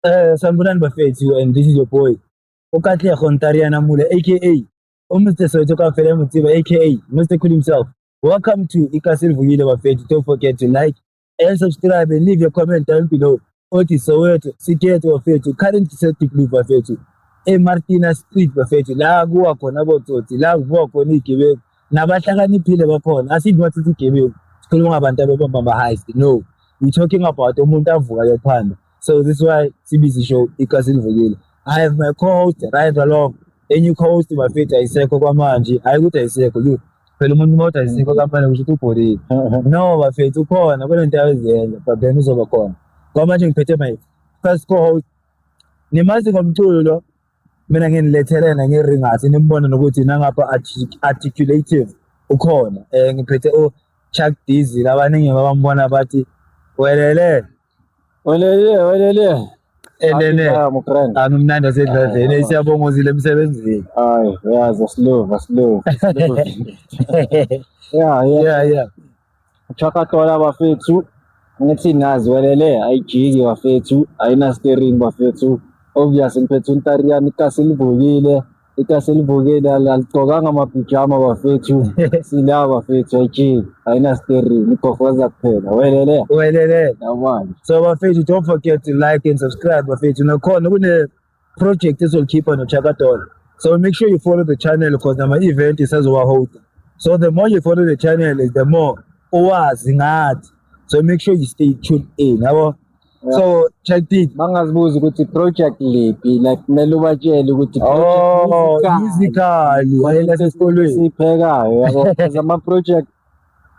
Sanibonani bafethu, and this is your boy uKatlego Ntariana Mule, aka uMr Soweto Kafele Mutsiba, aka Mr Cool himself. Welcome to Ikasi Livukile, bafethu. Don't forget to like and subscribe and leave your comment down below. Othi Soweto sikhetho, bafethu. Currently seDiepkloof, bafethu, eMartina Street, bafethu, la kuwa khona abotsotsi, la kuvuka khona iy'gebengu nabahlakaniphile bakhona. Asithi bathi igebengu, sikhuluma ngabantu ababamba ama-heist. No, we talking about umuntu avuka yophanda. So this is why sibiza show Ikasi Livukile. I have my co-host right along. Enye co-host, bafethu, ayisekho kwamanje. Hayi ukuthi ayisekho, you phela umuntu uma uthi ayisekho kampani kusho ukuthi ubhorile. No, bafethu, ukhona kunento ayoziyenza, but then uzoba khona. Kwamanje ngiphethe my first co-host. Nimazi ngomculo lo, mina nginilethele ngiringathi nimbone nokuthi nangapha articulative ukhona. Ngiphethe u Chuck Diesel, abaningi babambona bathi welele. Welele, welele. Elele. My friend. Amnandi asedladleni, siyabongozile emsebenzini. Hayi, uyazi asilove, asilove. Yeah. Yeah. Chakatola, bafethu. Ngithi nazi welele ayijiki, bafethu, ayina steering, bafethu. Obvious ngiphethe uNtariyana, ikasi livukile. Ikasi livukile, aligqokanga amapijama, bafethu. Sila, bafethu, ayijiki, ayina steering, igofoza kuphela. Welele. Welele. Yabona. So bafethu, don't forget to like and subscribe, bafethu. Nakhona kune project esolikhipha noChakadola. So make sure you follow the channel because nama event isazowa-hosta. So the more you follow the channel is the more uwazi ngathi. So make sure you stay tuned in, yabo. So check it. Bangazibuza ukuthi project liphi, like kumele ubatshele ukuthi Oh, project musical, wayela esikolweni. Siphekayo, yabo, because ama-project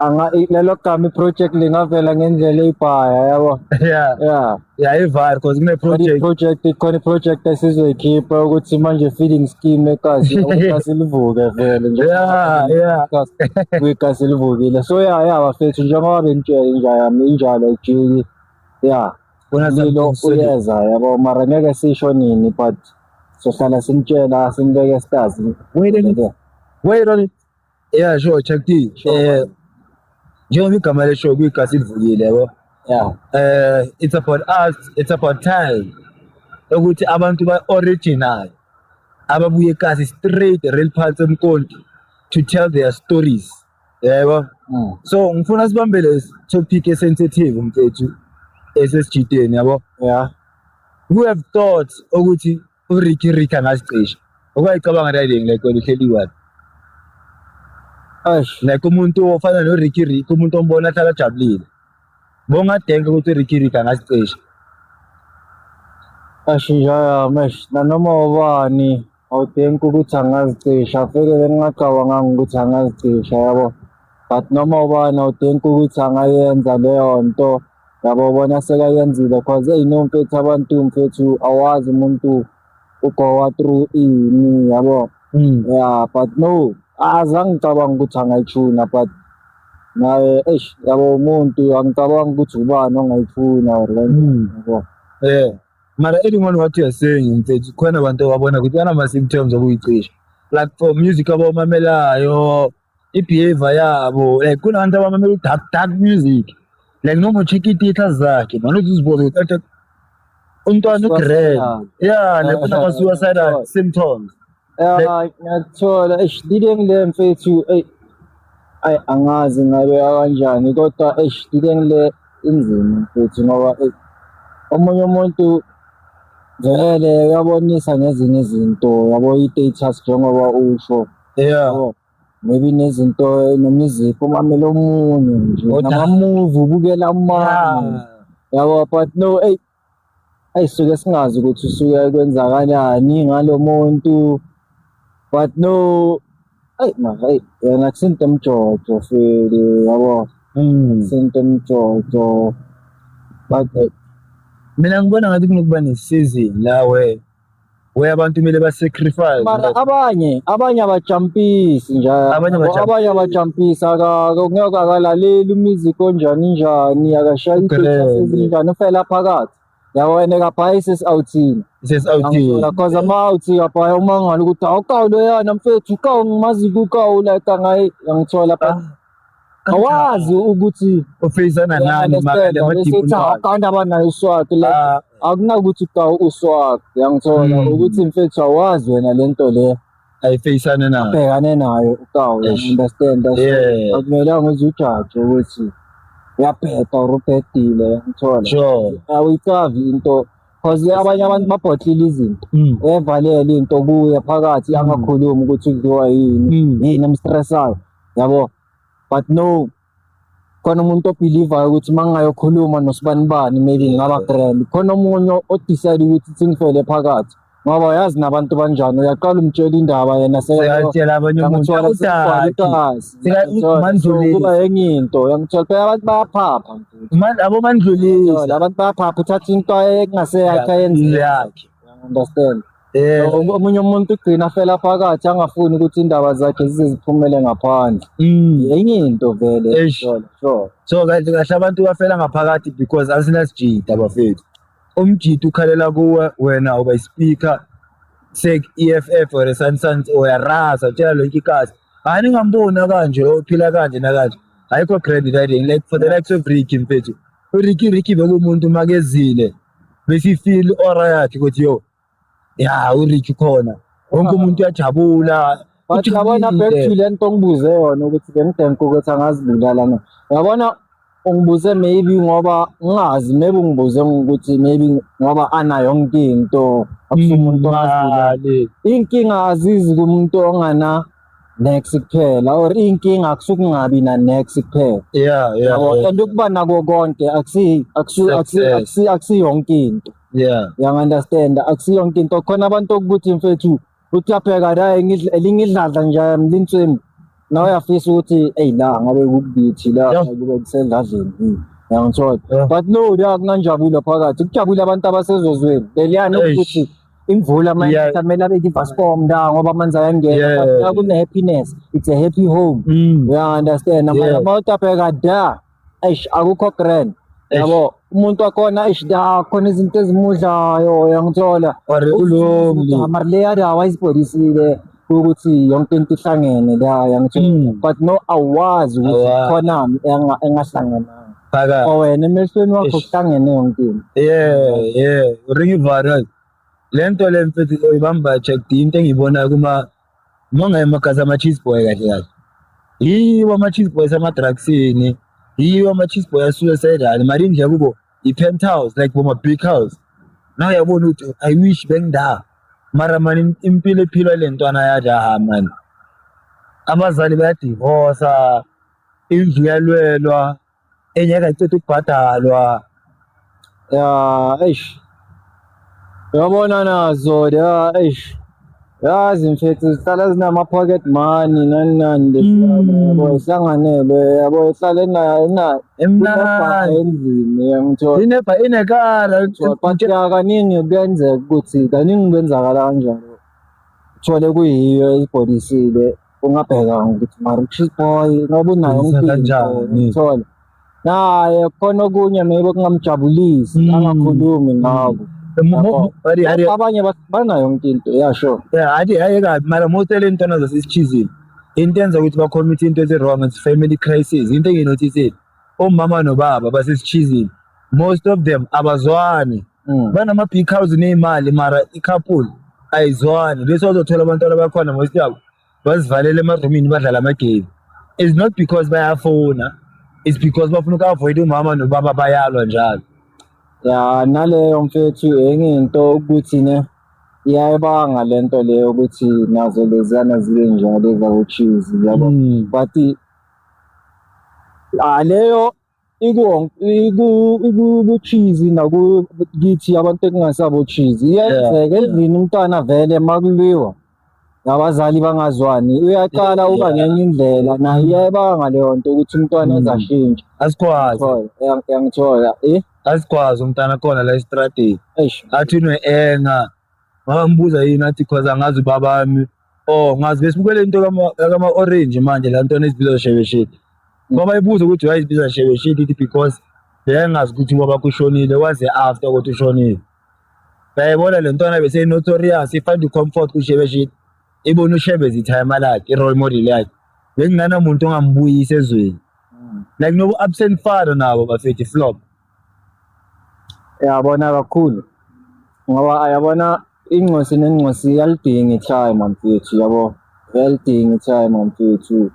anga lelo gama i-project lingavela ngendlela eyibhaya, yabo. Yeah. Yeah. Yeah, ivire because kune Khona project. I-project, khona i-project esizoyikhipha ukuthi manje feeding scheme ekasi, ikasi livuke vele nje. Kwikasi livukile. So yeah, bafethu, njengoba bengitshela inja yami injalo, ayijiki, yeah. Kuna Umlilo something solid. Uyeza, yabo, mara ngeke sisho nini, but sohlala simtshela, simbeke stars. Wait a minute. Wait on it. Yeah, sure, check it. Sure. Njengoba igama le show kuyikasi livukile, yabo. It's about us, it's about time ukuthi abantu ba original ababuye ekasi straight real phansi emkonti to tell their stories, yebo. So ngifuna sibambe le topic esensitive, mfethu, esesijideni, yabo. Who have thought ukuthi uRicky Rick angazicisha? Okwayicabanga riding like wena uhleli one Eish. Like umuntu ofana noRicky Rick, umuntu ombona ahlala ajabulile, bongadenka ukuthi uRicky Rick angazicisha? Eish, njaya mesh, nanoma ubani awudenki ukuthi angazicisha, vele bengingacabanganga ukuthi angazicisha, yabo, but noma ubani awudenki ukuthi angayenza leyo nto, yabo, bona sekayenzile, cause eyi no, mfethu, abantu, mfethu, awazi umuntu ugowa through ini, yabo. Yeah, but no, azange ngicabanga ukuthi angayithuna, but naye, eish, yabo, umuntu angicabanga ukuthi ubani ongayithuna or kanjani, yabo. Yeah. Mara anyone, what you are saying, mfethu, khona abantu ababona ukuthi banama-symptoms okuyicisha. Like for music abawumamelayo, i-behavior yabo, like kunabantu abamamela dark dark music. Like noma ucheck i-theater zakhe, man, uthi uzibuze ukuthi athi umntwana ugrand. Yeah, like kunama-suicidal symptoms. Ya, ngiyakuthola. Eish, dileng le, mfethu, eyi, ayi, angazi ngabeka kanjani, kodwa eish, dileng le inzima, mfethu, ngoba eyi, omunye umuntu vele uyabonisa ngezinye izinto, yabo, i-status njengoba usho. Yabo, maybe nezinto nemiziki umamela omunye nje, nama-movie ubukela amanye, yabo, but no, eyi, ayi, suke singazi ukuthi usuke kwenzakalani ngalo muntu, but no, ayi, mara eyi, yena kusinto emjojo fele, yabo. Kusinto emjojo, but eyi. Mina ngibona ngathi kunokuba ne-season la where abantu kumele ba-sacrifice. Mara abanye abajampisi nje. Abanye abajampisi. Abanye abajampisi, ngeke akalaleli umusic onjani njani, akashayi ezinjani, ufela phakathi, yabo, wena kabhayi sesi-outhini. Sesi-outing. Cause ama-out kabhayi umangala ukuthi awukawu loyana, mfethu, ukawu ngimazi kukawu, like angayi, angithola, but awazi ukuthi Ufeyisana nani mara understand, bese uthi awukandi abanayo iswati, like. Ah, Akunakuthi ka uswag, uyangithola, ukuthi mfethu awazi wena lento le ayifeyisane nayo, abhekane nayo ukawu, Eish. understand? So, akumelanga uze ujaje ukuthi uyabheda or ubhedile, uyangithola? Awuyicavi into cause abanye abantu babhotlile izinto, uyayivalela into kuye phakathi, angakhulumi ukuthi kudliwa yini, yini emstressayo, yabo. But no, khona umuntu obhilivayo ukuthi uma ngingayokhuluma nosibanibani maybe ngingaba grand. Khona omunye odecide ukuthi singifele phakathi, ngoba yazi nabantu banjani, uyaqala umtshela indaba yena sekatshela abanye umuntu uyangithola, udaki. sekugcwala Mandlulisa. Kuba enye into, uyangithola? Phela abantu bayaphapha mfethu. Abo mandlulisa. Uyangithola? Abantu bayaphapha, uthatha into ekungaseyakhe ayenze, yakhe. Understand? So, omunye umuntu ugcina afela phakathi, angafuni ukuthi indaba zakhe zize ziphumele ngaphandle. Enye into vele. Eish. Sure. So kahle kahle abantu bafela ngaphakathi because asinasijida bafethu. Umjida ukhalela kuwe, wena uba ispeaker sek EFF or Sun or uyarasa utshela lonke ikasi. Hayi, ningambona kanje lo uphila kanje nakanje. Ayikho grand riding like for the likes of Ricky mfethu. uRicky Ricky bekumuntu makezile bese feel aura yakhe ukuthi yo ya uRicky khona. Wonke umuntu uyajabula. But yabona, back to le nto ongibuze yona ukuthi bengidenka ukuthi angazibulala na. Yabona, ungibuze maybe ngoba ngingazi, maybe ungibuze ngokuthi maybe ngoba anayo yonke into, akusumuntu ongazibulala. Mali. Iy'nkinga azizi kumuntu ongana nex kuphela, or iy'nkinga akusukungabi na nex kuphela. Yabo, and ukuba nako konke akusi akusi akusi Success. akusi yonke into. Uyangi-understand? Akusi yonke into. Khona abantu okuthi mfethu uthi uyabheka la elinye idladla nje mlinswemi, nawe uyafisa ukuthi eyi la ngabe kukubithi la, kube kusedladleni, uyangithola? But no, la kunanjabulo phakathi, kujabule abantu abasezozweni leliyana Eish. ukuthi imvula manje kumele abeke ivascom la ngoba amanzi ayangena, but la kune-happiness, it's a happy home. Uya-understand? Mara uma utabheka da, eish, akukho grand. Eish. Yabo, umuntu wakhona, eish, da khona izinto ezimudlayo, uyangithola? Or ulonely. Mara leya dawo ayizibholisile ukuthi yonke into ihlangene la, uyangithola? But no, awazi ukuthi Awazi. khona engahlangananga. Phakathi. Or wena emehlweni wakho Eish. kuhlangene yonke into. Yeah. Ring viral. Le nto le mfethu oyibamba check into engiyibonayo kuma uma emagazi ama-cheese boy kahle kahle. Yiwo ama-cheese boys ama-drugsini, yiwo ama-cheese boy a-suicidal, mara indlu yakubo i-penthouse like boma big house. Now uyabona ukuthi I wish benginda. Mara man impilo ephilwa le ntwana yajaha man. Abazali bayadivosa, indlu iyalwelwa, enye akayiceda ukubhadalwa. Ya, eish. Uyabona nazo la, eish. Yazi mfethu zihlala zinama pocket money nani nani lesiyana, yabo, ihlanganelwe, yabo, ihlale nayo ina Emnandi. endlini, uyangithola? Inebha inekara. But ya, kaningi kuyenzeka ukuthi kaningi kwenzakala kanjalo. Uthole kuyiyo ebholisile, ungabheka ukuthi mara cheese boy ngoba unayo Uyisa yonke into, kanjani? uyangithola? Naye khona okunye maybe okungamjabulisi, angakhulumi ngako. Yabo. Abanye banayo yonke into, yeah, sure. Yeah, athi hayi kabi mara most le ntwana zasesichizini into enza ukuthi bacommit into ezi-wrong, it's family crisis. Into engiyinothisile, omama nobaba basesichizini most of them abazwani. Banama-big house ney'mali mara i-couple ayizwani, bese bazothola abantwana bakhona most yabo bazivalele emarumini badlala amagame. It's not because bayafuna, it's because bafuna uku-avoid umama nobaba bayalwa njalo. Ya, naleyo mfethu enye into ukuthi ne iyayibanga lento leyo ukuthi nazo leziyana zibe njalo ezako-cheese, yabo. But ah, leyo iku cheese naku kithi abantu ekungasabo cheese iyenzeka endlini, umntwana vele makuliwa nabazali bangazwani uyaqala uba ngenye indlela, nayo iyayibanga leyo nto ukuthi umntwana azashintsha. Asikwazi. Yangithola, eh. Asikwazi umntana khona la estradeni Eish. athi une-enga ngambuza yini, athi cause angazi ubabami. Oh, ngazi besibukele into kama-orange manje la ntwana ezibiza shebeshedi, ngoba ibuza ukuthi why izibiza shebeshedi, ithi because beyangazi ukuthi ubaba ushonile, waze after ukuthi ushonile. Bayayibona le ntwana bese notorious ifind i-comfort kushebeshedi, ibona ushebezi itimer lakhe, i-role model yakhe, bekunganamuntu ongambuyisa ezweni like nobu absent father nabo bafethu flop. Yabona kakhulu. Ngoba ayabona ingcosi nengcosi iyalidinga i-time mfethu, yabo, iyalidinga i-time mfethu,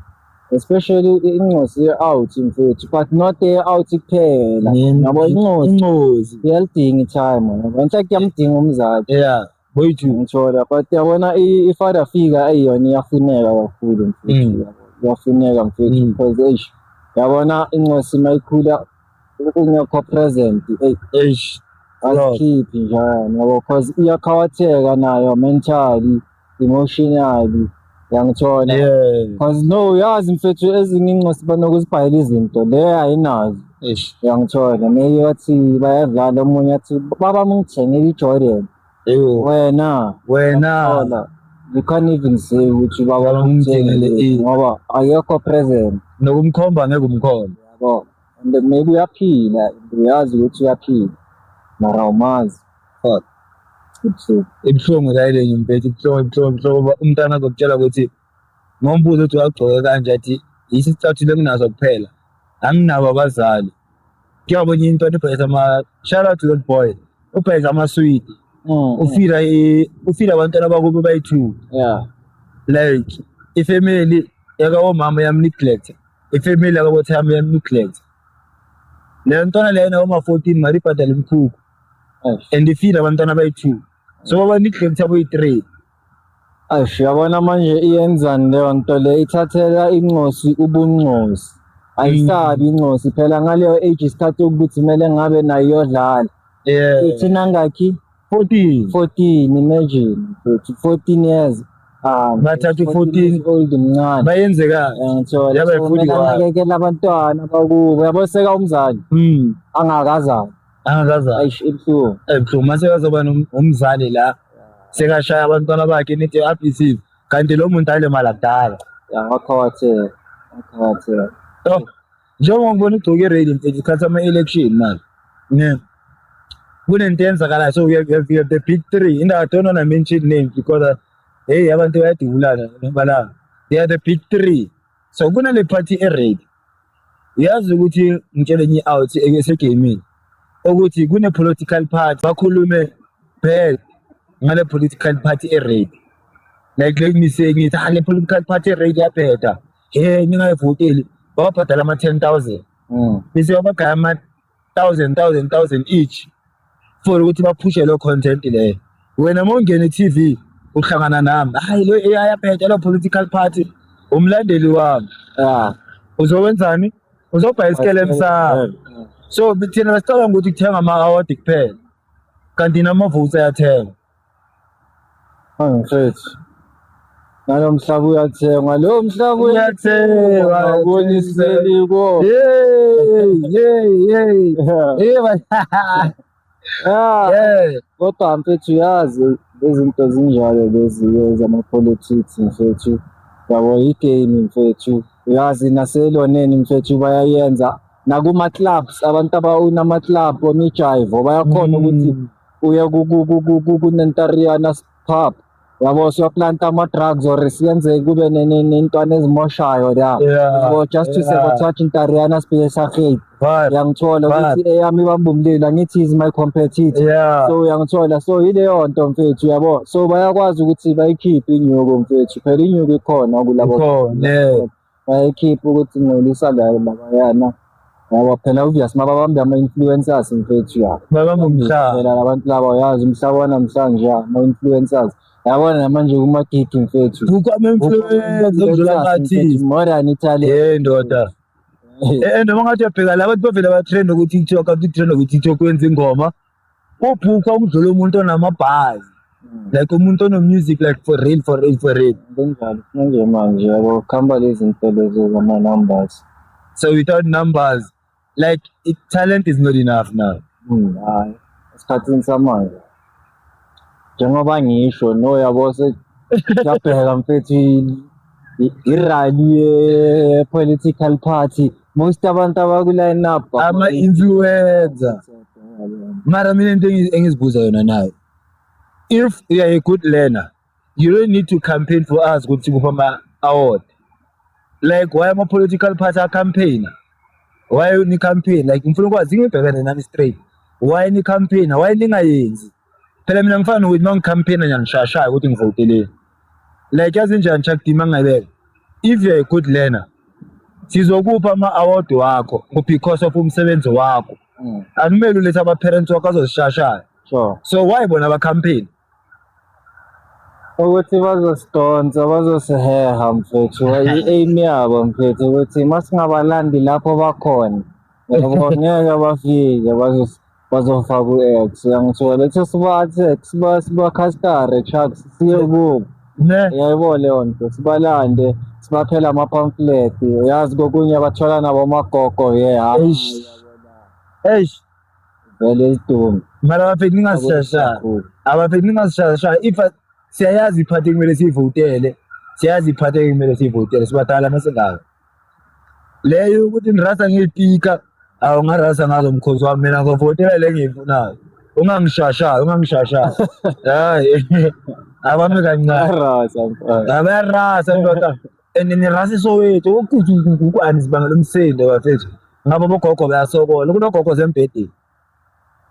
especially ingcosi ye-out mfethu, but not ye-out kuphela, yabo, ingcosi Incozi. Iyalidinga i-time, yabo. In fact iyamdinga umzali. Yeah, boyithu. Ngithola, but yabona i-father figure eyiyona iyafuneka kakhulu mfethu, yabo, iyafuneka mfethu, because eish, yabona incosi mayikhula ungekho present, eyi, Eish. asikhiphi njani, yabo, cause iyakhawatheka nayo mentally, emotionally, yangithola? Yeah. Cause no, uyazi mfethu, ezinye incosi banokuzibhayela izinto le ayinazo. Eish. Uyangithola? Maybe bathi bayadlala, omunye athi, "Baba, mungithengele i-Jordan." Eyo. Wena Wena. uyangithola? You can't even say ukuthi baba Baba ungithengele ungithengele ini. ngoba akekho present. Nokumkhomba ngeke umkhombe. Yabo, and maybe uyaphila, uyazi ukuthi uyaphila, mara awumazi. Fuck. Kubuhlungu. Ibuhlungu la ile mfethu, ibuhlungu, ibuhlungu, ibuhlungu, ngoba umntana azokutshela ukuthi ngombuzo ukuthi wagcoke kanje, athi isicathulo enginaso kuphela, anginabo abazali. Kuyabona intwana ibhayisa ama, shout out to that boy, ubhayisa amaswidi, ufila ufila abantwana bakubo bayi-two. Like ifamily yakawomama yam-neglect, ifamily yakabothami yam-neglect. Leyo ntwana leyo nawoma-14 mari ibhadala imkhukhu Eish. And ifile abantwana bayi-two, so baba-neglect aboyi-three. Eish, yabona manje iyenzani leyo nto le, ithathela incosi ubuncosi, ayisabi incosi phela ngaleyo age, isikhathi ukuthi kumele ngabe nayo iyodlala. Ithi nangakhi? 14. 14, imagine mfethu, 14 years. Ah, Bathatha u-14. Years old, mncane. Bayenzekani? Ngithola. Yaba So yi-41. kumele anakekele abantwana bakubo, yabo, seka umzali angakazali. Angakazali. Eish, ibuhlungu. Ebuhlungu mase kazoba umzali la sekashaya abantwana bakhe nithi abusive, kanti lo muntu alemala kudala. Ya, wakhawatheka, wakhawatheka. So njengoba ngibona ugcoke i-red mfethu, isikhathi sama-election manje ne kunento eyenzakalayo. So we have the big three in the, I don't wanna mention names because hey, abantu bayadubulana balanga. They are the big three. So kunale party e-red, uyazi ukuthi ngitshele enye out esegamini ukuthi kune-political party, bakhulume bad ngale political party e-red. Like, let me say, ngithi, "Ah, le political party e-red yabheda, he ningayivoteli." Bababhadala ama-10,000 bese babagaya ama-thousand thousand thousand each for ukuthi baphushe lo content leyo. Wena uma ungena e-TV uhlangana nami, hayi, lo ayabheda lo political party, umlandeli wami. Uzokwenzani? Uzobhaya isikelem sami. So thina besicabanga ukuthi kuthenga ama-award kuphela, kanti nama-votes ayathenga. Mfethu, nalo mhlaba uyathengwa, lo mhlaba. Uyathengwa. Uyathengwa. Kuwo. Hey, hey, hey, hey. Kodwa mfethu, uyazi izinto zinjalo lezi zama-politics mfethu, yabo, i-game mfethu, uyazi naseloneni mfethu bayayenza, nakuma-clubs, abantu aba-own ama-club omijayivo bayakhona ukuthi uye kunentariyana pub, yabo, siyoplanta ama-drugs or siyenze kube nentwana ezimoshayo la, yabo, just to sabotage intariyana sibheke. Vibe. Uyangithola? Vibe. Ukuthi eyami ibamba umlilo, angithi is my competitor. So uyangithola? So yileyo nto mfethu, yabo, so bayakwazi ukuthi bayikhiphe inyuko mfethu, phela inyuko ikhona kulabo. Ikhona, yeah. Bayikhiphe ukuthi ngcolisa la labayana, yabo, phela obvious mababambe ama-influencers mfethu, ya. Babamba umhlaba. Phela labantu laba, uyazi umhlaba wanamhlanje, ama-influencers, yabona, namanje kumagigi mfethu. Kukho ama-influencers okudlula ama-artist. More than Italy. Hey ndoda. Eh, noma ngathi uyabheka la bantu bavele ba-trend ku-TikTok, abantu trend ku-TikTok wenza ingoma. Ubhukha umdlula umuntu onamabhazi. Like umuntu ono-music, like for real, for real, for real. Kunjalo manje manje, yabo, kuhamba lezi zinto lezi zama-numbers. So without numbers, like it, talent is not enough now. Hayi, esikhathini samanje, njengoba ngisho no, yabo, siyabheka mfethu, i-rally ye-political party, most abantu abaku-line up Ama-influencer. Mara mina into engizibuza yona nayo. If you are a good learner, you don't need to campaign for us ukuthi kupha ama-award. Like why ama-political party a-campaign? Why ni campaign? Like ngifuna ukwazi, ngibhekane nani straight. Why ni campaign? Why ningayenzi? Phela mina ngifana nokuthi uma ngi-campaign-a ngiyanishayashaya ukuthi ngivoteleni. Like yazi njani Chuck D mangayibeka. If you're a good learner, sizokupha ama-award wakho because of umsebenzi wakho. Akumele ulethe ama-parents wakho azozishashaya. So why bona ba-campaign? Ukuthi bazosidonsa, bazosiheha mfethu. I-aim yabo mfethu ukuthi masingabalandi lapho bakhona. Yabo ngeke bafike bazofaka u-X. Uyangithola? Lethe sibathe sibakhastare chucks siye kubo. Ne? Uyayibona leyo nto, sibalande sibaphela ama-pamphlet. Uyazi kokunye bathola nabo amagogo yeah. Eish. Eish. Vele isidumbu. Mara bafethu ningasishashaya. Abafethu ningasishashaya. If siyayazi iphathi ekumele siyivotele, siyazi iphathi ekumele siyivotele, sibadala masingaka. Leyo ukuthi nirasa ngey'pika, awungarasa ngazo mkhosi wami, mina ngizovotela le engiyifunayo. Ungangishashayi, ungangishashayi. Hayi, abami kancane. Bayarasa mfana. Abayarasa ndoda. And nirasa iSoweto, ukukukukukwani sibangela umsindo bafethu. Ngabo bogogo bayasokola, kunogogo zembhedeni.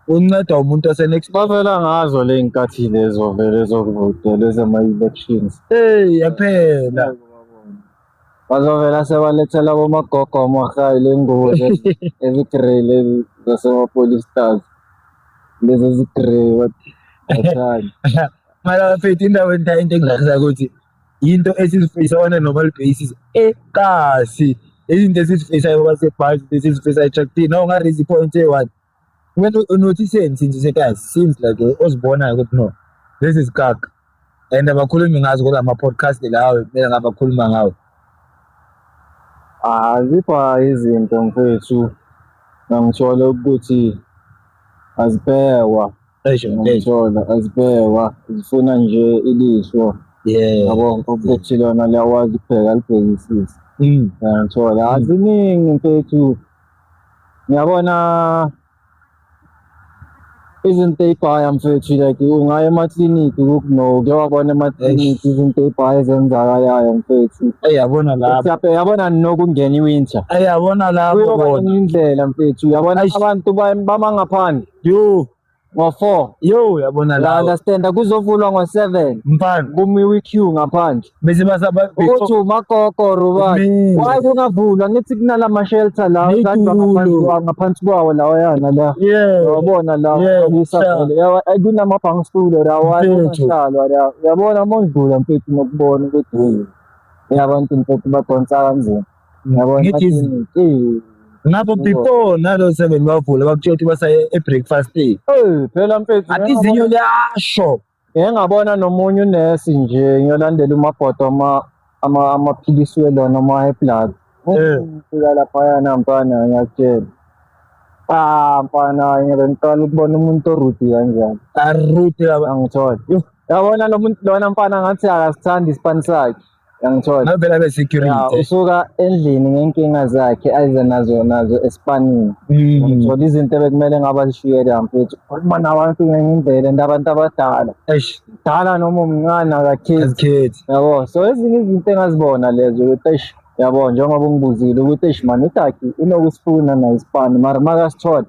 Uncedwa umuntu ose-next. Bavela ngazo le nkathi lezo vele zokuvotela ezama-elections. Hey, yaphela. Bazovela sebalethela bomagogo amahayi le ngubo ezi-grey lezi zasema-police stars. Lezi ezi-grey bathanda. Mara bafethu indawo into engidlalisayo ukuthi into esizifisa on a normal basis ekasi izinto esizifisayo basebhasi esizifisayo etraktini na unga-raise i-point eyi-one wena unothise since usekasi seems like ozibonayo ukuthi no, this is kak and abakhulumi ngazo kula ma-podcast lawo kumele ngabe bakhuluma ngawo. Ah, zipha izinto mfethu, ngangithola ukuthi azibhekwa. Eish, eish. Ngangithola azibhekwa, zifuna nje ilihlo. Yabo ukuthi lona liyakwazi ukubheka libhekisise. Ngangithola aziningi mfethu. Ngiyabona izinto ey'bhaya mfethu like ungaya emakliniki kuno wabona emakliniki izinto ey'bhaya ezenzakalayo mfethu. Eyi yabona lapho. Siyabheka yabona nokungena i-winter. Eyi yabona lapho Kuyoba bona. enye indlela mfethu uyabona Eish. abantu bama ngaphandle Yo, ngo-4. yo yabona lapho. Understand kuzovulwa ngo-7 Mfana, kumiwe i-queue ngaphandle. bese basaba Ukuthi umagogo rubani. Kumile. Why kungavulwa ngithi kunalama shelter la Ney'tulo. kade ngaphansi kwawo lawa yana la. Yeah. Uyabona la Yeah, uyabona sure. vele. Kunama-bunk stool la why Mfethu. kungahlalwa la. Uyabona uma undlula mfethu nokubona ukuthi hey abantu mfethu badonsa kanzima. Uyabona Ngithi eh ngapho before nalo 7 bavula bakutshela ukuthi basaye e-breakfast. Eh phela mfethu Athi izinyo liyasho. Ngeke ngabona nomunye unesi nje ngiyolandela umabhodo amaphilisi welona ama-high blood. Ngifika laphayana mfana ngiyakutshela. Ah mfana ngeke ngiqala ukubona umuntu o-rude kanjani. A-rude laba. Angithola. Yabona lo muntu lona mfana ngathi akasithandi isipani sakhe. Angithola. Ngavela be Ya, security. usuka endlini ngenkinga zakhe aze nazo esipanini. Ngithola izinto ebekumele ngabe azishiye la mfethu. Khuluma nabantu ngenye indlela and abantu abadala. Eish, Dala noma umncane akakhethi. azikhethi. Yabo, so ezinye izinto engazibona lezo ukuthi eish, yabo njengoba ungibuzile ukuthi eish man uDaki unokusifuna naye isipani mara makasithola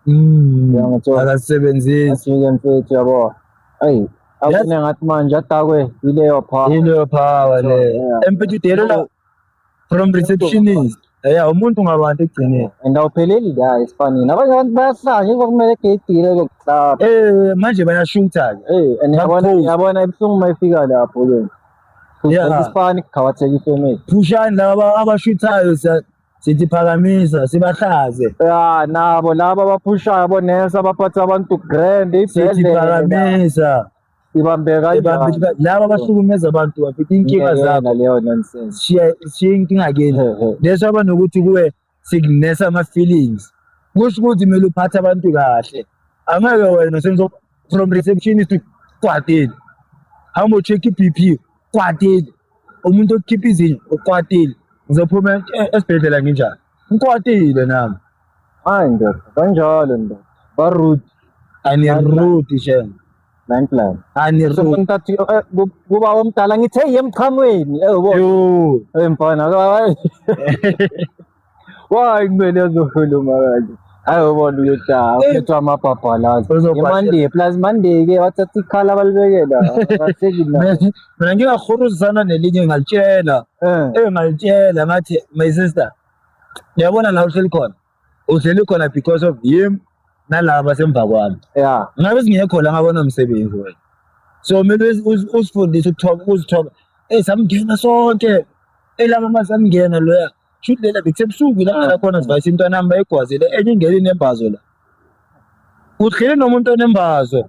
Uyangithola. Akasebenzisi. asifike mfethu yabo. Eyi, abone ngathi manje adakwe yileyo power. Yileyo power le. Yeah. Mfethu delela from receptionist. Yeah, umuntu ngabantu ekugcineni. And awupheleli la esipanini. Abanye abantu bayahlanya yiko kumele egeyidile kokuhlaba. Manje bayashutha ke. Eh, and yabona Baku-post. yabona ibuhlungu mayifika lapho ke. Yeah. Isipani kukhawatheka ifamily. Phushani laba abashuthayo sithi phakamisa sibahlaze. Ya nabo laba abaphushayo abonesi abaphatha abantu grand Sithi ibhedlela phakamisa. ibambeka Ibambe kanjani. laba abahlukumeza abantu bafika inkinga zabo. Ngiyayona leyo nonsense. Shiya shiya inkinga kini. Leso aba nokuthi kuwe sikunesa ama feelings. Kusho ukuthi kumele uphathe abantu kahle. Angeke wena senzo from receptionist to kwatile. Hamba check i-BP kwatile. Umuntu okhipha izinyo ukwatile. Ngizophuma esibhedlela nginjani? Ngikwatile nami. Hayi ndoda, kanjalo ndoda. Ba-rude. Ani rude shem. Nine plan. Ani rude. Someone athi kuba omdala ngithe iye emchamweni. Eh ubo. Yo. Eh mfana hayi. Why kumele azokhuluma kanje? Hayi ubona ukuthi ah, uphethwe amabhabhalazi. Uzobhadala. I-Monday plus Monday-ke wathatha ikhala balibekela. Abahleki la. Mina ngingahuruzana nelinye ngalitshela. Eh. Eh ngalitshela ngathi my sister uyabona la uhleli khona. Uhleli khona because of him nalaba semva kwami. Yeah. Ngabe singekho la ngabona umsebenzi wena. So kumele uzifundise ukuthoba uzithoba. Eh samngena sonke. Elama masamngena loya. Shuthi lela bekusebusuku la ngala khona sivayisa intwana yami bayigwazile enye ingene inembazo la. Uhleli nomuntu onembazo.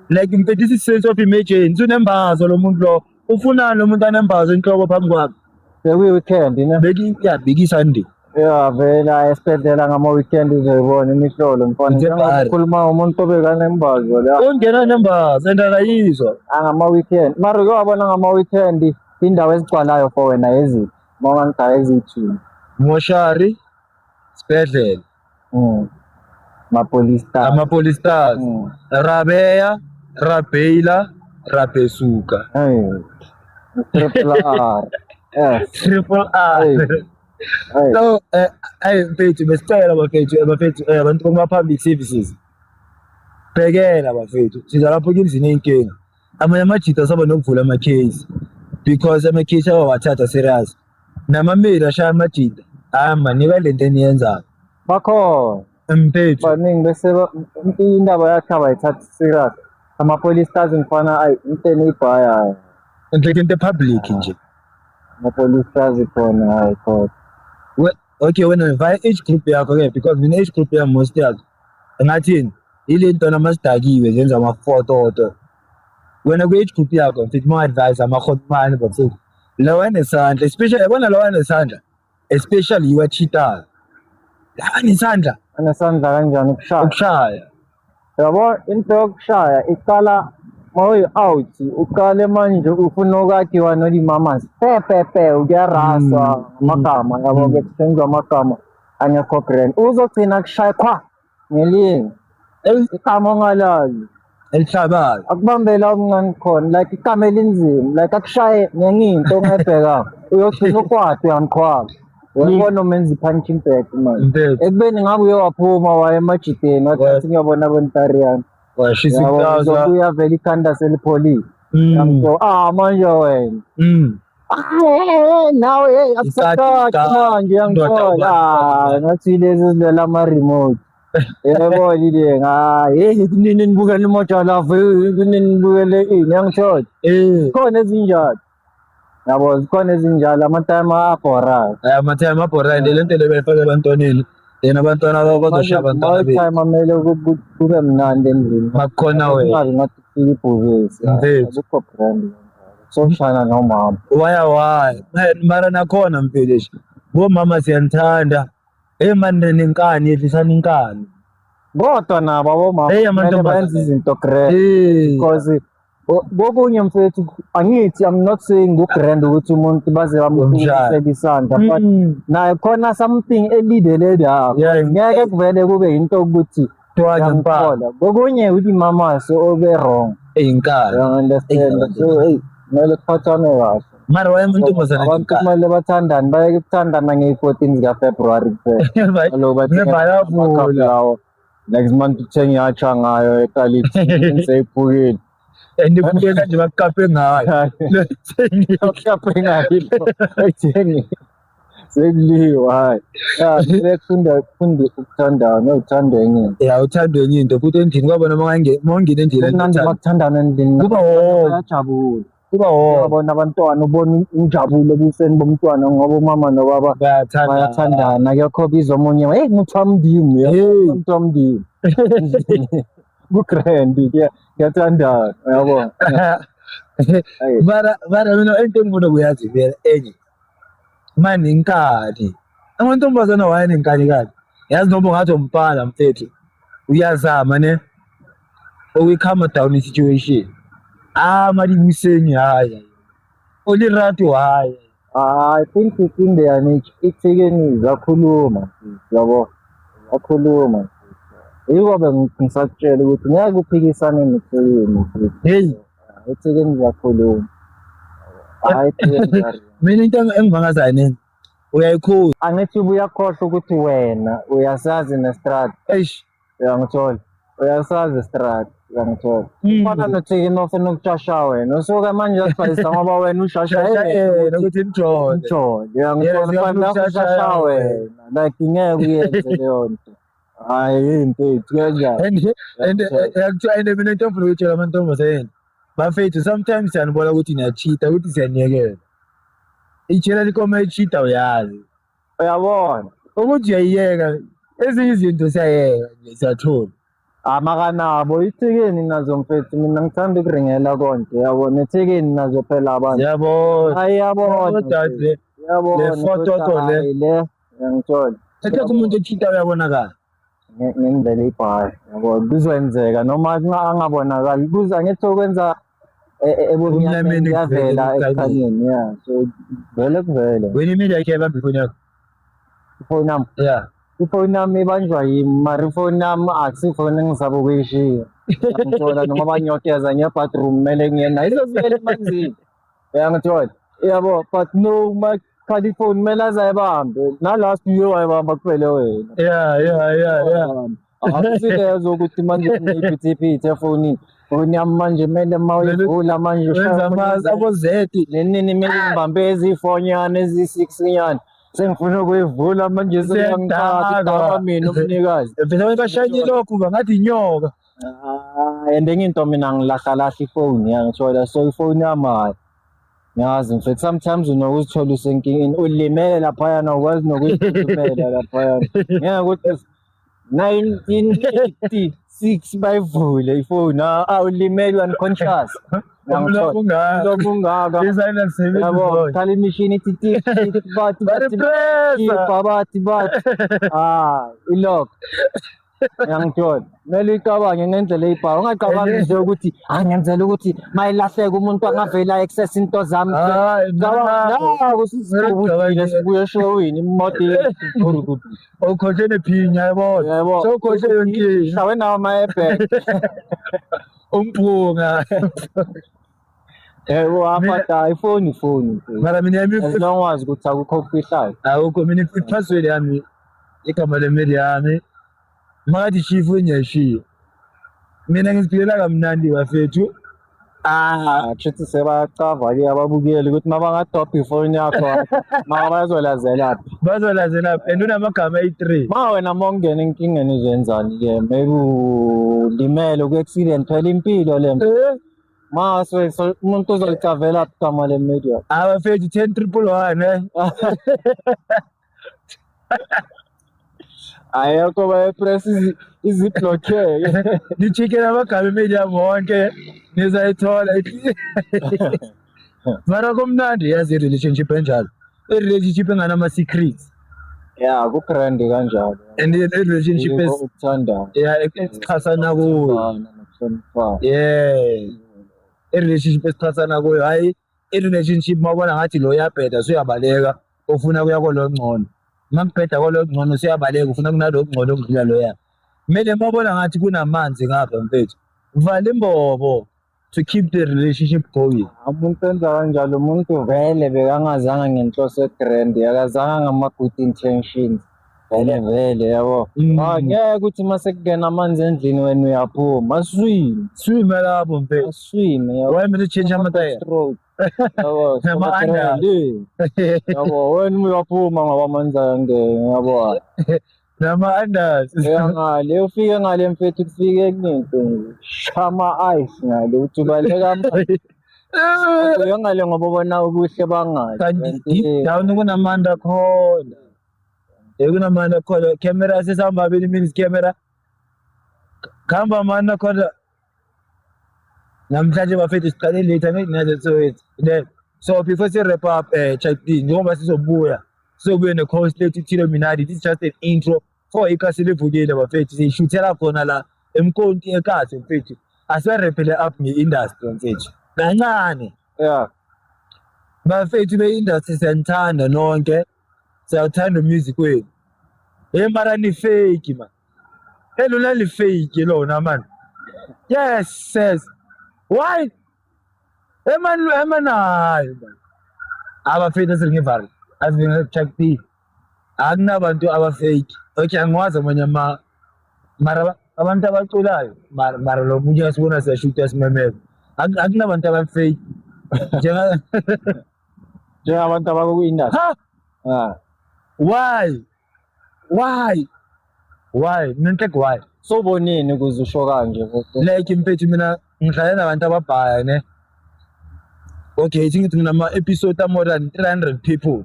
Like mfethu this is sense of emergency unembazo lo muntu lo. Ufunani lo muntu anembazo inhloko phambi kwami? Bekuyi-weekend ne? Beki ya beki Sunday. Ya vela esibhedlela ngama-weekend uzoyibona imihlolo mfana. Ngithe Njengoba bhari. ukhuluma ngomuntu obekanembazo la. Ungena nembazo and akayizwa. Angama-weekend. Mara uke wabona ngama-weekend indawo ezigcwalayo for wena eziphi? Uma ungangigaya eziyi-two. Moshari sibhedlela. Ma-police star. Ama-police stars. Rabeya, Rabeila, Rabesuka. Hey. Triple R. S. Triple R. Hey. Hey. So, ayi mfethu besicela bafethu bafethu abantu kuma-public services. Bhekela bafethu, siza lapho kindlini eyinkinga. Amanye amajita asaba nokuvula ama-case because ama-case awawathatha serious. Namameli ashaya amajita. Hayi man, nika lento eniyenzayo. Bakhona. Mfethu. Baningi bese indaba yakhe abayithathi serious. Ama-police stars ngifana ayi into eniyibhayayo. Like into public nje. Ama-police stars khona hayi khona. Okay wena via age group yakho ke because mina age group yami most yazo ngathini ile nto namasidakiwe zenza amafototo. Wena kwi age group yakho mfethu mo advise ama-hotman bafethu. Lawa nesandla especially yabona lawa nesandla especially you are cheater. Lawa nesandla Anesandla kanjani ukushaya? ukushaya. Yabo into yokushaya iqala mawuyi-out uqale manje ufuna ukwakhiwa nolimamas pe pe pe ukuyaraswa amagama yabo kusetshenziswa amagama angekho grand uzogcina kushaya khwa ngelinye igama ongalazi Elihlabayo. akubambela omncane khona like igama elinzima like akushaye ngenye into ongayibhekanga uyogcina ukwata uyamqhwaba uyabona umenza i-punching bag manje Mfethu. ekubeni ngabe uye waphuma waya emajiteni wathi ngiyobona bontariyana Washisa Yabo, ikaza. uzobuya vele ikhanda selipholile. Yangitho, ah manje wena. Ah, nawe hey Isati, akusaqathi manje indoda yangithola. ubani, Ah, ngathi lezi zidlala ama-remote. Yebo ile hayi hey kunini nibukele imoja love kunini nibukele ini yangithola. Eh, Khona ezinjalo. Yabo zikhona ezinjalo ama-time abhorayo. Ama-time abhorayo and le nto le bayifaka ebantwaneni. Then abantwana bazoshaya abantwana bethu. Time amele kube mnandi endlini. Makukhona wena. Kungabi ngathi kufika ibhubesi. Mfethu. Akukho brand. Soshana nomama. Waya waya. Mara nakhona mfethu. Bomama siyanithanda. Hey man nenkani yehlisani inkani. Kodwa nabo abomama Hey, kumele amantombazane. bayenze izinto grand Eh. because kokunye mfethu angithi I'm not saying ku-grand ukuthi umuntu baze bamfukisele isandla but naye khona something elidele la Yeah, ngeke kuvele kube into ukuthi Twanya mpa. uyamthola kokunye uthi mama so obe wrong Inkani. you understand so hey kumele kuphathwane kahle. Mara waye amantombazane Abantu kumele bathandane bayeke ukuthandana ngeyi-14 zikaFebruwari kuphela. Kaloku bathenga Bayavula. amakhaphu lawo. Next month uthenge ihatsha ngayo eqalithi seyiphukile. And ibuke kanje bakuqaphe ngayo. Bakuqaphe ngayo ethenge. Sekuliwa hayi. Ya kumele kufunde kufunde ukuthandana uthande enye. into. Ya uthando enye into futhi endlini kwabona mawungena endlini Kumnandi makuthandana endlini. Kuba wo Bayajabula. kuba wo Uyabona abantwana ubona injabulo ebusweni bomntwana ngoba umama nobaba bayathanda. bayathandana akekho obiza omunye hey muthu wamndimi Hey. muthu wamndimi ku-grand kuyathandana uyabona. Hey. Mara mina into engifuna ukuyazi vele enye. Mani inkani. Amantombazana wayenenkani kani. Yazi noma ungathi umfana mfethu uyazama ne ukuyi-calm down i-situation. Ah mali buseni hayi. Olirato hayi. I think it's in their nature. Ithekeni zakhuluma yabo zakhuluma yiko bengisakutshela ukuthi ngeke uphikisane nethekeni. Hey, Ethekeni zakhuluma. Hayi, ethekeni mina into engimangazayo ne. Uyayikhuza. Angithi ubuyakhohlwa ukuthi wena uyasazi nestrad. Eish. Uyangithola, uyasazi istrad, uyangithola. Ufana nothikini ofuna ukushasha wena, usuke manje uyasibhayisa ngoba wena ushasha Shasha yena yena ukuthi ukuthi nijole. umjole, Yena uyangithola. siyafuna Fana ukushasha ushasha wena. wena, like ngeke uyenze leyo nto. Hayi, mfethu, kanjani? And yakuthiwa and mina into engifuna ukuyitshela amantombazane, bafethu, sometimes siyanibona ukuthi niyachita, ukuthi siyaniyekela. Itshela inkomo echita, uyazi. Uyabona. Ukuthi uyayiyeka, ezinye izinto siyayeka nje, siyathola. Amakanabo ithikeni nazo mfethu, mina ngithanda ukuringela konke, yabona, ithikeni nazo phela abantu. Siyabona. Ayabona. Dade, Yabona. le fototo le. Hayi, le uyangithola. Ekekho umuntu ochita uyabonakala. Ngendlela ibhayi, yabo, kuzokwenzeka noma angabonakali, kuza ngithi okwenza Ebumnyameni ebumnyameni kuyavela kuvele ekukhanyeni, yeah, so vele kuvele. Wena imeli yakhe yayibamba ifoni yakho. Ifoni yami? Ifoni yami ibanjwa yimi, mara ifoni yami akusifoni engisaba ukuyishiya, uyangithola, noma ngiyogeza ngiye bathroom kumele ngiye nayo, izozibuyela emanzini, uyangithola, yabo. But no, makhala ifoni kumele aze ayibambe, na-last year wayibamba kuphele wena. Akusilezo ukuthi manje kuneyiphithiphithi efonini, ifoni yami manje kumele uma uyivula manje Wenza amazi abo-Z. Nenini kumele ngibambe eziyi-4 nyana, eziyi-6 nyana, sengifuna ukuyivula manje seyangithatha. Siyadakwa. Idakwa mina umnikazi. Vele abantu bashayile lokhu bangathi inyoka. Ah, and enye into, mina ngilahlalahla ifoni, yangithola, so ifoni yami hhayi, ngiyazi mfethu, sometimes unokuzithola usenkingeni, ulimele laphayana, ukwazi nokuyiphuthumela laphayana, ngeke ukuthi 1986 bayivule ifoni, awulimele, unconscious. Umlomo ungaka. Umlomo ungaka. Designer sebenzi. Yabo, khala imishini ithi tik tik, bathi bathi Baripressa. khipha, bathi bathi ah, ilokho, uyangithola, kumele uyicabange ngendlela eyibhawa, ungacabangi nje ukuthi hayi, ngenzela ukuthi mayilahleka umuntu angavela access into zami. Hayi, Naku sisibukile, sibuye eshowini, imoto. Ukhohle nephinya, yabona. Yebo. Sewukhohle yonke into. Shawe nawo ama-airbag. Umphunga. Yebo, apha ifoni, ifoni. Mara mina yami As long wazi ukuthi akukho okufihlayo. Akukho, mina i-password yami igama lemeli yami. Makathi shifu ngiyashiya. Mina ngiziphilela kamnandi, bafethu. Ah, kushuthi sebayacava-ke ababukeli ukuthi uma bangadobha ifoni yakho maka bazolazelaphi. Bazolazela and unamagama ayi-3. Ma wena uma ungena enkingeni uzenzani-ke? Maybe ulimele ku-accident, phela impilo le. Ma so umuntu uzolicavela igama le-media. Abafethu, 10 111, eh. Ayekho, bayepress iziblockeke. Nicheckele amagama emeli yami wonke, nizayithola. Mara kumnandi yazi i-relationship enjalo. I-relationship enganama-secrets. Ya, ku-grand kanjalo. And i-relationship Yikho ukuthandana. Yeah, esixhasana kuyo. Ukuthembana nokuhloniphana. Yeah. I-relationship esixhasana kuyo, hayi i-relationship mawubona ngathi lo uyabheda usuyabaleka, ufuna kuya kolo ngcono. Uma kubheda kwalo ngcono usuyabaleka, ufuna kunalo ngcono okudlula loya. Kumele mawubona ngathi kunamanzi ngapha, mfethu, vala imbobo to keep the relationship going. Umuntu enza kanjalo, umuntu vele bekangazanga ngenhloso e-grand, akazanga ngama-good intentions vele vele, yabo. Ah, ngeke ukuthi uma sekungena amanzi endlini wena uyaphuma, aswime. Swime lapho, mfethu. Aswime, yabo. Why mina change amatayela? Road, yabo. Nama-under. Yabo, wena uyaphuma ngoba amanzi ayangena, yabo. Nama-unders. Uya ngale, ufike ngale mfethu, kufike kunento nje shama ice ngale, uthi ubaleka amanzi. Uya ngale ngoba ubona ubuhle bangale. Kanti deep down kunamandla khona. Kunamandla khona. Camera sesihamba 2 minutes camera. Khamba amandla khona. Namhlanje bafethu siqale late, angithi nazo, so then so before si wrap up, check, njengoba sizobuya ne-host lethu Thilo Minadi. This is just an intro for Ikasi Livukile, bafethu. Siyishuthela khona la eMkonti eKasi, mfethu. Asiwaraphele up nge-industry, mfethu, kancane. Bafethu be-industry, siyanithanda nonke, siyawuthanda umusic wenu. Hey, mara ni fake man, elona li fake lona man. Yes, why eman eman? Hayi man, abafethu, asilingivale. Azi Chuck D, akunabantu aba-fake. Okay, angiwazi amanye ama, mara abantu abaculayo, mara lo munye asibona siyashuta simemeza. Akunabantu aba-fake njenga Njengabantu abaku-industry. Ha? Ah. Why, why, why? Mina ngithi why? So ubonini ukuze usho kanje, mfethu? Like mfethu, mina ngihlale nabantu ababhaya, ne. Okay, ithi ngithi nginama-episode a-more than 300 people.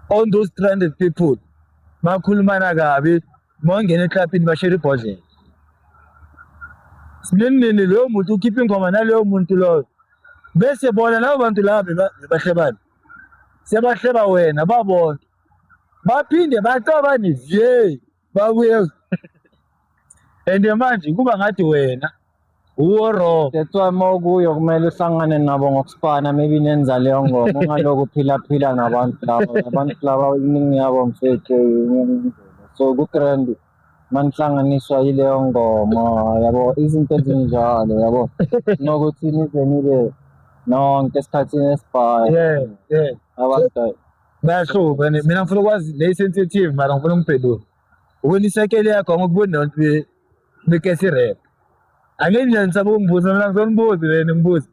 On those 300 people bakhulumana kabi, mawungena eklabhini bashare ibhodlela. Sinenini loyo muntu ukhipha ingoma naloyo muntu loyo, bese bona labo bantu laba bebahlebana, sebahleba wena babonke, baphinde baxabane vye, babuye, and manje kuba ngathi wena uwo wrong. That's why uma ukuyo kumele uhlangane nabo ngokusipana, maybe nenza leyo ngoma, ungalokhu uphila phila nabantu laba. Abantu laba iningi yabo, mfethu, so ku-grand manihlanganiswa yileyo ngoma, yabo, izinto ezinjalo, yabo, nokuthi nize nibe nonke esikhathini esibhaya. Abantu Bayahluka ne. Mina ngifuna ukwazi le sensitive, mara ngifuna ungiphendule. Wena i-circle yakho angikuboni nabantu bekesi rap. Angeke nje ngisaba ukungibuza, mina ngizonibuza lena ngibuza.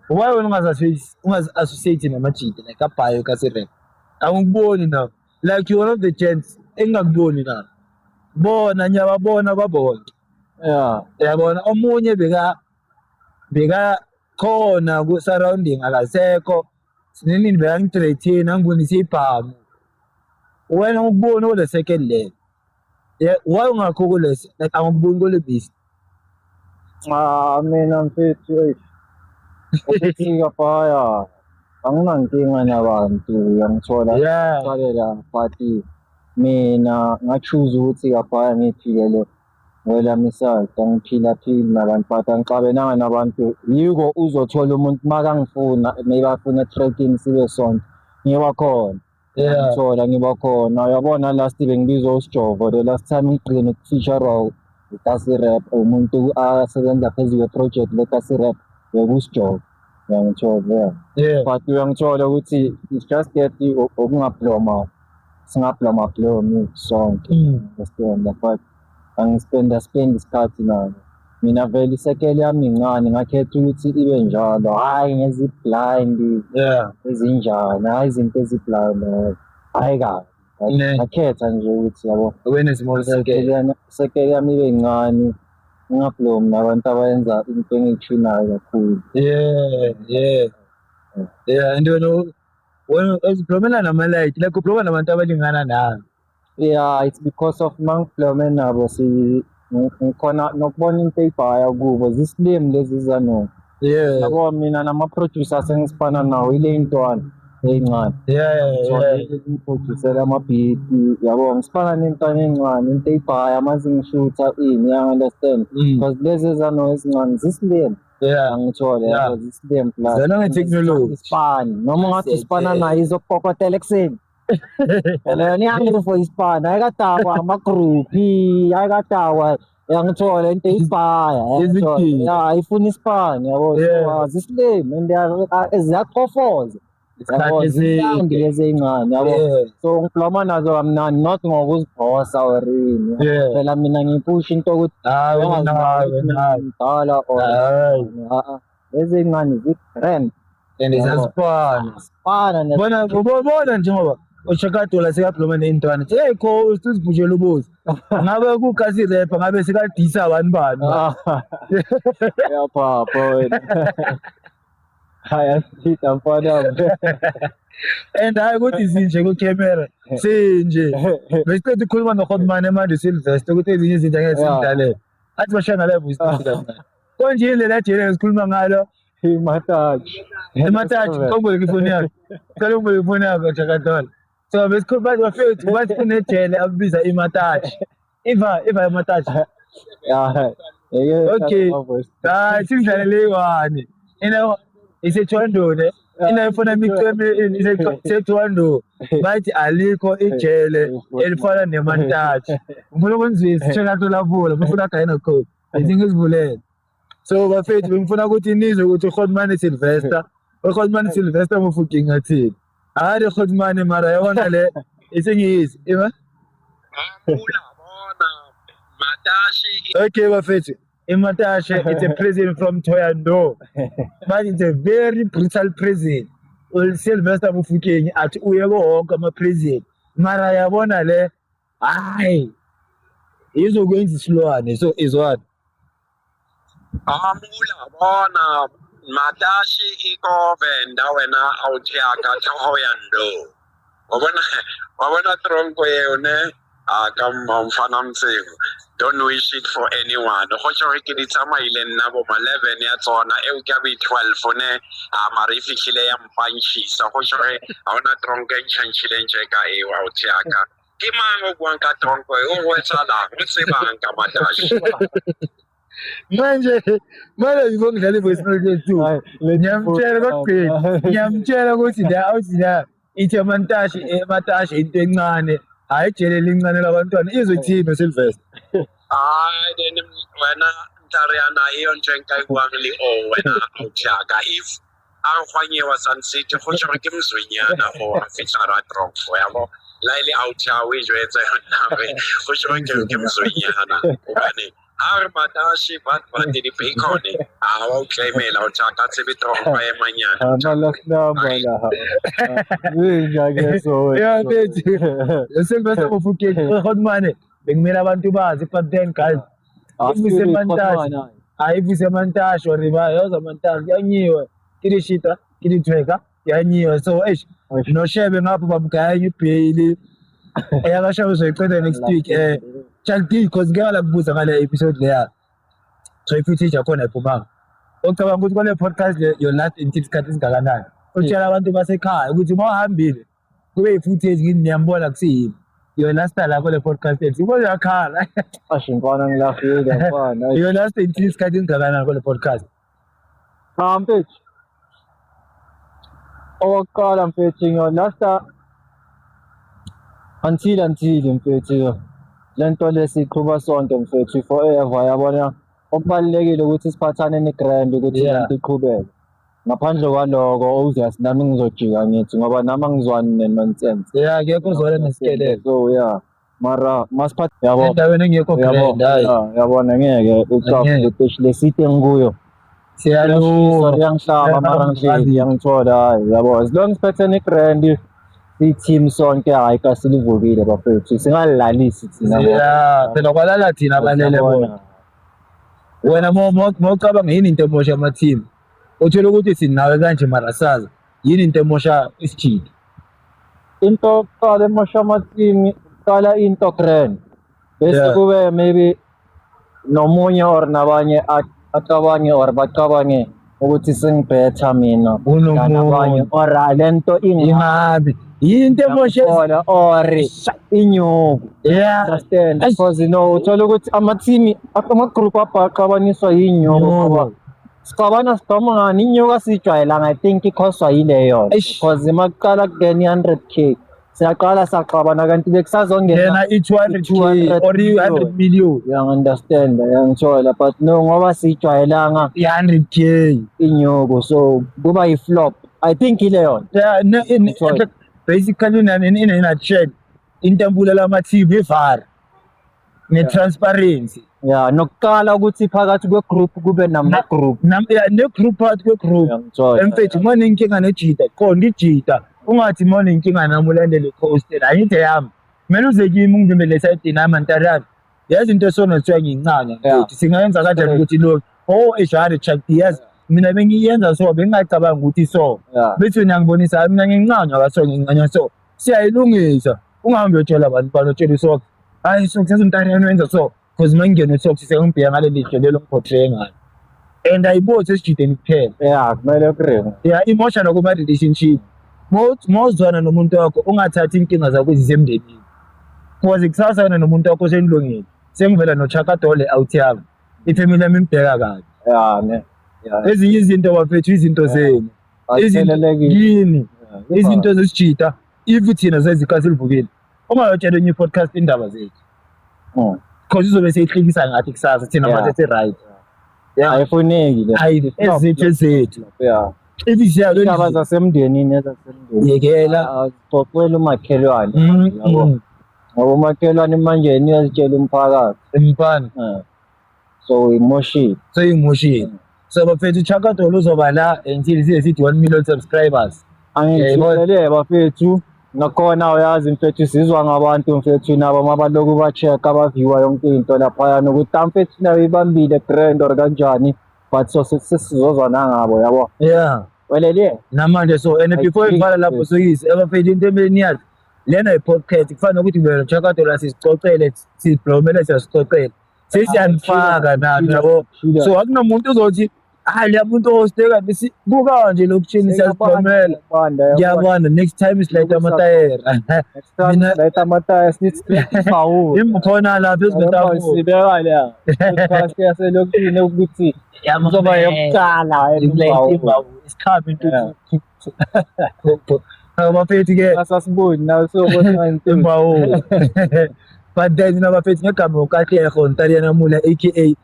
Why wena ungazi-associate namajita like abhayo kasi rap? Angikuboni na. Like you're one of the gents engingakuboni na. Bona ngiyababona babonke. Yabona omunye beka khona ku surrounding akasekho. Sinenini bekangi-threaten, angibonise ibhamu. Wena ngikuboni kule second level. Yeah, why ungakho kule, like angikuboni kule bisi? Ah, mina mfethu, eish, ukuthi kafaya anginankinga nabantu, uyangithola? Qalela, but mina nga-choose ukuthi kafaya ngiphilele kwelami side, angiphila phili nabantu, but angixabenanga nabantu. Yiko uzothola umuntu makangifuna, maybe afuna e-trackini sibe sonke, ngiba khona. Ngithola ngiba khona, uyabona. Last bengibizwa uSijovo, the last time ngigcine uku-feature ikasi rap, umuntu asebenza phezu kwe-project lekasi rap bekuSijovo, uyangithola? Yeah. But uyangithola ukuthi it's just that okungabloma, singabloma blomi sonke. Understand? But angispenda spend isikhathi nabo. Mina vele i-circle yami incane, ngakhetha ukuthi ibe njalo, hhayi ngezi-blind ezinjani, hhayi izinto ezi-blind, hhayi kabi. Ngakhetha nje ukuthi, yabo, Ube ne-small circle. Circle yami ibe ncane, ngingablomi nabantu abayenza into engiyithunayo kakhulu. Yeah, and wena uziblomela nama-light, like ubloma nabantu abalingana nawe. Yeah, it's because of mangiblome nabo si ngikhona nokubona into eyibhaya kubo, zislim lezi zano. Yabo, mina nama-producers engisifana nawo ile ntwana ey'ncane. So ngiproducela ama-beat, yabo, ngisifana nentwana encane, into eyibhaya mase ngishutha ini, ya understand? Because lezi ezano ezincane zislim. Angithole, yabo, zislim plus. Zona nge-technology. Isipani noma ungathi usipana nayo izokukokotela ekuseni. Phela yona i-hungry for isipani, ayikadakwa ama-groupie, ayikadakwa, uyangithola, into eyibhaya, uyangithola? Izidingo. Ya, ifuna isipani, yabo. So zislim and ziyachofoza. Isikhathi Yabo, zimnandi eside. lezi ey'ncane, yabo. So ngibloma nazo kamnandi, not ngokuziphosa or ini. Phela mina ngipusha into yokuthi Hayi wena, hayi wena, hayi. ngidala or Hayi. ah, ah. Lezi ey'ncane zi-grand. And ziyasifana. Sifana Bona bona njengoba ushakadola sekabloma ney'ntwana. Hey coach, uzibhushela ubuso. Ngabe kukasi rapper ngabe sekadisa abantu bani. Ah, uyaphapha wena. Hayi, asithida mfana wami. And hayi ukuthi sinje ku-camera. Sinje. Besiqeda ukukhuluma noHotman manje Sylvester ukuthi ezinye izinto angeke simdalele. Athi bashaya ngale voice note kancane. Konje yini lela jele esikhuluma ngalo? Imataji. Imataji, ngomboleka ifoni yakho. Cela ungboleke ifoni yakho, Chakadola. So besikhuluma bafethu bathi kunejele ababiza imataji. Iva imataji. Ya. Okay. Hayi, singidlalele iyi-one. Ina isethwandone. Ina ifuna imiceme isethwando. Bathi alikho ijele elifana nemantaji. Ngifuna ukunizwisa Chakadola vula, ngifuna gayina code. Bese ngizivulele. So bafethu bengifuna ukuthi nizwe ukuthi uHotman Sylvester, uHotman Sylvester Mofokeng athini. Hayi Khotmane, mara yabona le isengiyizi ima. Amula bona Matashi. Okay bafethu, iMatashe, it's a prison from Thohoyandou, but it's a very brutal prison. Sylvester Mofokeng athi uye ko wonke ama-prison, mara yabona le, hayi, izokwenza isilwane, so izwana. Amula bona Matashi iko Venda wena authi ya ka Thohoyandou. Wa bona, wa bona tronko eo ne a ka mfana Mtsego. Don't wish it for anyone. Go tšho ke di tsamaile nna bo ma 11 ya tsona eo ke ya bo 12 ne a mara e fihlile ya mpantšhisa. Go tšho ha ona tronko e ntšhantšhileng tše ka eo authi ya ka. Ke mang o buang ka tronko e o go etsahalang? O tsebang ka Matashi? Manje before ngidlala i-voice note yethu, ngiyamtshela kokugcina, ngiyamtshela ukuthi la awuthi la ithi amantashi, ematashe into encane, hhayi ijele elincane labantwana, izothini Sylvester? Hayi, then wena Ntariana iyo ntho e nka e buang le o wena authi ya ka, if a nkgwanyewa Sun City go tšho ke mzwenyana go a fihla ra tronko yabo la ile authi ya o e jwetsa yona go tšho ke mzwenyana hobane ha re Matashi but di-bacon a wa o claimela o tjaka tsebe tronko e manyana. Ama-last number la. Zinja-ke so. Yeah, mfethu. Sylvester Mofokeng, Khotmane, bekumele abantu bazi, but then guys, ivuse Mantashe, hayi ivuse Mantashe or ba yoza Mantashe kuyanyiwe, ke dishita ke dithweka kuyanyiwe, so eish noshebe ngapho bamgaya ibheyili eyakashabe uzoyiqeda next week. Chuck D, cause ngeke la kubuza ngale episode leya, so i-footage yakhona ayiphumanga. Ucabanga ukuthi kwale podcast le your last until isikhathi esingakanani? Utshela abantu basekhaya ukuthi uma uhambile kube i-footage ngithi niyambona kusiyini your last la kule podcast ethu, ubona uyakhala. Ashe mfana, ngilahile mfana. Your last until isikhathi esingakanani kule podcast? Cha mfethu. Okokuqala mfethu, ngiyolasta until mfethu lento lesiqhuba sonke mfethu forever, yabona. Okubalulekile ukuthi siphathane ni-grand ukuthi lento iqhubeke. Ngaphandle kwaloko obvious nami ngizojika ngithi ngoba nami angizwani ne-nonsense. Yeah, akekho uzwana nesikelele. So yeah, mara masiphathe yabo. Endaweni engekho Yabo, grand, hayi. Yeah, yabona ngeke ucafe Angeke. ukuthi lesite engikuyo Siyalunga. Iyangihlaba mara ngihleli ngiyangithola, hayi yabo, as long siphethe ni-grand siyi-team sonke, hhayi kasilivukile bafethu, singalilalisi thina. Yeah, phela kwalala thina abalele bona. Wena mawucabanga yini into emosha ama-team? Uthole ukuthi sinawe kanje mara sazi yini into emosha isijidi? Into yokuqala emosha ama-team, kuqala into grand bese kube maybe nomunye or nabanye acabange or bacabange ukuthi sengibhetha mina Kunomunye. or lento ingabi yinto emosha ingabona or inyuku. Understand? Eish. Because you know uthola ukuthi ama-team ama-group abhaqabaniswa yinyuku ngoba sixabana sidoma ngani inyuku asiyijwayelanga. I think ikhoswa yileyo Eish. because makuqala kungena i-100 K siyaqala saxabana kanti bekusazongena Yena i-200K 200 or i-100 million. Uyangi-understand, uyangithola, but no ngoba siyijwayelanga I-100K inyuku, so kuba yi-flop, I think ileyo. Yeah, no, Sorry. basically in a nutshell, into ebulala ama-team i-VAR ne-transparency. Ya, nokuqala ukuthi phakathi kwe-group kube nama-group. Yeah, ne-group phakathi kwe-group. Uyangithola? Emfethu, uma nenkinga nejita, qonda ijita, ungathi uma unenkinga nami ulandele i-coaster, angithi yami kumele uze kimi ungivimbele esayidini. Hayi mantarana, yazi into esona kuthiwa ngiyincane mfethu, singayenza kanjani ukuthi lo oh eshare check, yazi mina bengiyenza so bengingacabanga ukuthi so bethi wena ngibonisa, hayi mina ngincanywa kaso, ngincanywa so siyayilungisa. Ungahambi uyotshela abantu bani, utshela uSox, hayi Sox, yazi umntaneni wenza so, because uma ngingena uSox sengibheka ngaleli lihlo lelo ngi-portray ngalo and ayibothi esijideni kuphela. Ya, kumele kuringe. Yeah, imosha nakuma-relationship. Mawuzwana nomuntu wakho, ungathathi inkinga zakho zisemndenini, because kusasa wena nomuntu wakho senilungile, sengivela nochakadole out yami, ifamily yami imbheka kabi. Ya ne, ya. Ezinye izinto bafethu, izinto zenu, izinto Athelelekile. yini, izinto zesijita, if thina sezikhathi silivukile, ungayotshela enye i-podcast indaba zethu because izobe seyihlekisa ngathi kusasa thina manje si-right. Yeah. Ayifuneki le. Hayi, ezethu ezethu. Ya. If siyalo Indaba zasemndenini, ezasemndenini. Yekela. Azixoxela umakhelwane. Yabo. Ngoba umakhelwane manje yena uyazitshela umphakathi. Mfana. So imoshile. Seyimoshile. So bafethu, Chakadolo uzoba la until size sithi 1 million subscribers. Angithulele bafethu. Nakhona uyazi mfethu, sizwa ngabantu mfethu, nabo mabaloku ba-check aba-viewa yonke into laphayana ukuthi ah, mfethu, nayo ibambile brand or kanjani, but so sesizozwa nangabo, yabo. Welele. Namanje so and I before think ivala lapho, sokisi abafethu, into emele niyazi, lena i-podcast kufana nokuthi wena Chakadolo sisicocele, siblomele, siyasicocela, sesiyanifaka nani, yabo. So akunomuntu uzothi hayi, leya muntu osteka kuka nje lokishini, siyasiblomela. Ngiyabona next time silayita amatayera. Layita amatayera, sithi Imkhona lapha ezibetafula. Sibeka la podcast yaselokishini ukuthi kuzoba yokuqala. Isikhambi into bafethu ke. Asasiboni nawe sobona. Imbawu. But then nabafethu, ngegama uKatlego Ntariana Mula, aka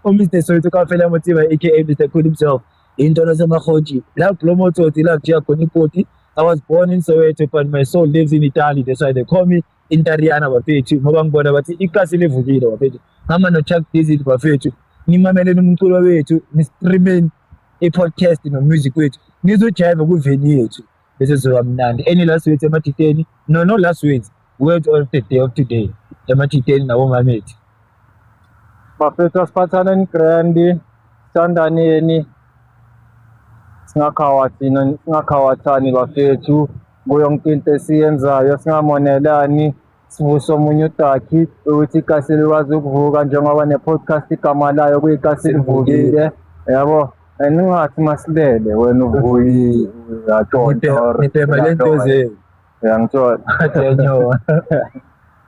uMr Soweto kaFela Motsiba, aka Mr Cool himself, into nasemahoji la kulomotsotsi la kujiya khona ipoti. I was born in Soweto, but my soul lives in Italy. That's why they call me Intariana bafethu, ngoba ngibona bathi ikasi livukile bafethu. Hamba no-Chuck Dizzy bafethu, nimameleni umculo wethu, ni-streameni i-podcast no-music wethu, nizojiva kuveni yethu, bese sizoba mnandi. Any last words emajiteni? No, last words, words of the day of today emajiteni nabomamethi. Bafethu, asiphathaneni grand, sithandaneni, singakhawathini, singakhawathani bafethu kuyo yonke into esiyenzayo, singamonelani, sivuse omunye udakhi ukuthi ikasi likwazi ukuvuka njengoba ne-podcast igama layo kuyikasi livukile, yabo. And ningathi masilele wena uvukile uyatshontsha. Nibhema le nto zenu. Uyangithola? Adenyowa.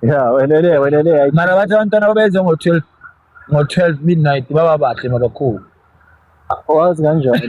Ya, welele, welele. Mara bathi abantwana babenze ngo-12 midnight baba bahle mabakhulu. Wazi kanjani?